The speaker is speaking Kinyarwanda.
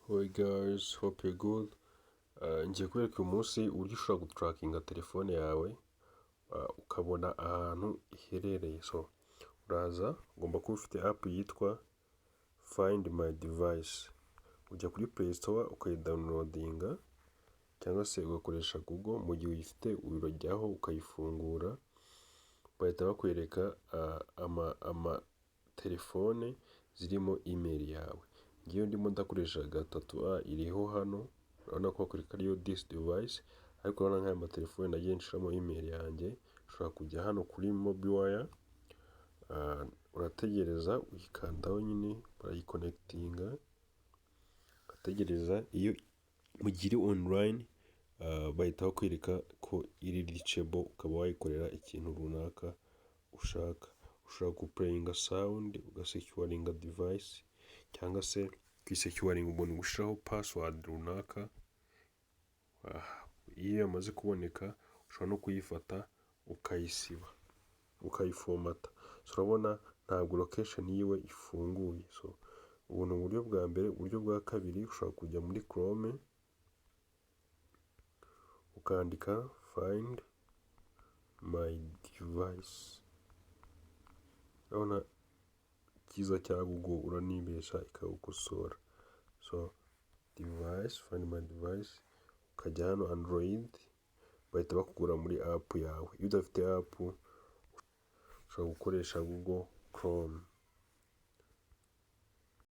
Hey guys, hope you're good. Ngiye kubereka uyu munsi uburyo ushobora gutrackinga telefone yawe, ukabona ahantu iherereye. So uraza, ugomba kuba ufite app yitwa Find My Device. Ujya kuri Play Store ukayidownloadinga cyangwa se ugakoresha Google. Mu gihe uyifite urajyaho ukayifungura, bahita bakwereka ama telefone zirimo email yawe. Ngewe ndimo ndakoresha 3A iriho hano, urabona ko bakwereka ariyo this device, ariko urabona nk'aya matelefone nagiye nshiramo email yanjye. Ushobora kujya hano kuri Mobiwire, urategereza, uyikandaho nyine barayiconnectinga, ugategereza. Iyo mu gihe iri online, bahita bakwereka ko iri reachable, ukaba wayikorera ikintu runaka ushaka. Ushobora guplayinga sound, ugasecuringa device, cyangwa se kuyisecuringa umuntu gushyiraho password runaka. Iyo yamaze kuboneka ushobora no kuyifata ukayisiba, ukayiformata. So urabona ntabwo location yiwe ifunguye. So ubu ni uburyo bwa mbere. Uburyo bwa kabiri, ushobora kujya muri Chrome ukandika Find My Device. Urabona icyiza cya Google, uranibesha ikagukosora. So device, Find My Device, ukajya hano Android, bahita bakugura muri app yawe. Iyo udafite app ushobora gukoresha Google Chrome.